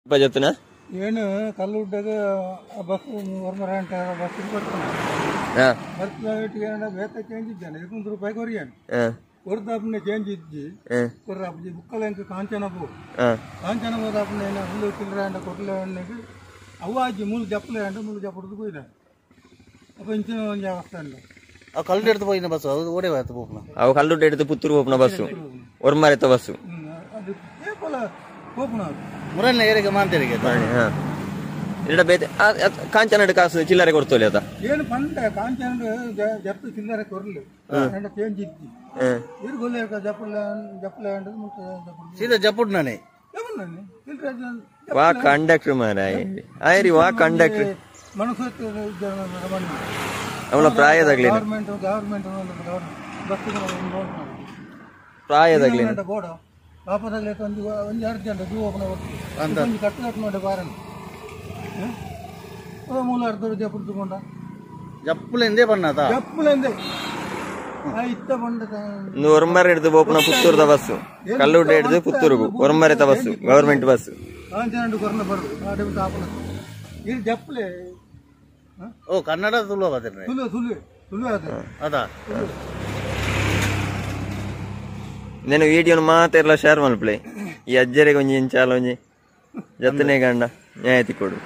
ಜತ್ತನ ಏನು ಕಲ್ಲುಡ್ಡಗ bus ಒರ್ಮರ bus ಬರ್ತಾನೆ ಬರ್ತಾನ ಬೇತ ಚೇಂಜ್ ಇದ್ದಾನೆ 200 ರೂಪಾಯಿ ಕೊರಿಯಾನು ಕೊರ್ದಾಪನೆ ಚೇಂಜ್ ಇಜ್ಜಿ ಕೊರ್ರಾಪುಜಿ ಬುಕ್ಕಲ ಎಂಕ್ ಕಾಂಚನ ಪೋ ಕಾಂಚನ ಹೋದಾಪನೆ ಹುಲ್ಲು ಚಿಲ್ಲರೆ ಅಂಡ ಕೊಟ್ಲೆ ಅಣ್ಣಗೆ ಅವ್ವಾಜಿ ಮೂಲು ಜಪ್ಪಲೆ ಅಂಡ ಮೂಲು ಜಪ್ಪಡ್ದು ಹೋಯ್ದ ಅಪ್ಪ ಇಂಚಿನ ಒಂಜಿ ಅವಸ್ಥೆ ಉಂಡು. ಅವು ಕಲ್ಲು எடுத்து போயின பஸ் ಅದು ಓಡೆ ಹೋಯ್ತು ಪೋಪುನ. ಅವು ಕಲ್ಲುಡ್ಡ എടുത്ത് ಪುತ್ತೂರು ಪೋಪುನ ಬಸ್ಸು ಒರ್ಮರೆತ ಬಸ್ಸು. ಅದು ಏಪಲ ಪೋಪುನ ಮುರಲ್ನ ಏರಿಗೆ ಮಾಂತೇರಿಗೆ ಇಡ ಬೇತೆ ಕಾಂಚನಡ್ ಕಾಸು ಚಿಲ್ಲರೆ ಕೊಡ್ತೋಲಿ ಅದ ಏನು ಪಂಡ ಕಾಂಚನ ಜಪ್ಪು ಚಿಲ್ಲರೆ ಕೊರ್ಲು ಅಂಡ ಚೇಂಜ್ ಇಜ್ಜಿ ಇರು ಗೊಲ್ಲ ಜಪ್ಪಲ ಜಪ್ಪಲ ಅಂಡ ಮುಟ್ಟ ಜಪ್ಪು ಸೀದಾ ಜಪ್ಪುಡ್ ನಾನೇ ಚಿಲ್ಲರೆ ವಾ ಕಂಡಕ್ಟರ್ ಮಾರಾಯ ಆಯ್ರಿ ವಾ ಕಂಡಕ್ಟರ್ ಮನಸ್ಸು ಅವಳ ಪ್ರಾಯದಾಗ್ಲೇನು ಗವರ್ಮೆಂಟ್ ಗವರ್ಮೆಂಟ್ ಬಸ್ ಪ್ರಾಯದಾಗ್ಲೇನು ಬೋಡ ಪಾಪದಲ್ಲಿ ಒಂದು ಒಂದು ಅರ್ಜೆಂಟ್ ಜೂ ಓಪನ್ ಒಂದು ಕಟ್ಟು ಕಟ್ಟು ಮಾಡಿ ಬಾರಣ ಮೂಲ ಅರ್ಧ ಜಪ್ಪು ತಗೊಂಡ ಜಪ್ಪುಲೆಂದೇ ಬಣ್ಣದ ಜಪ್ಪುಲೆಂದೇ ಇತ್ತ ಬಂಡ ಒಂದು ಒರ್ಮರೆ ಹಿಡಿದು ಪೋಪುನ ಪುತ್ತೂರ್ದ ಬಸ್ಸು ಕಲ್ಲುಡ್ಡ ಹಿಡಿದು ಪುತ್ತೂರುಗು ಒರ್ಮರೆತ ಬಸ್ಸು ಗವರ್ಮೆಂಟ್ ಬಸ್ಸು ಕಾಂಚನಂಡು ಕೊರನ ಬರು ಆಡೆ ತಾಪನ ಇದು ಜಪ್ಪಲೆ ಓ ಕನ್ನಡ ತುಳು ಬದಿರ್ರೆ ತುಳು ತುಳು ತುಳು ಅದು ಅದ నేను వీడియోను ಮಾತೆರ್ಲ ಶೇರ್ ಮಲ್ಪಲೆ ಈ ಅಜ್ಜರಿಗೆ ಒಂಜಿ ಇಂಚಾಲ ಒಂಜಿ ಜತ್ತನೆ ಗಂಡ ನ್ಯಾಯತಿ ಕೊಡು.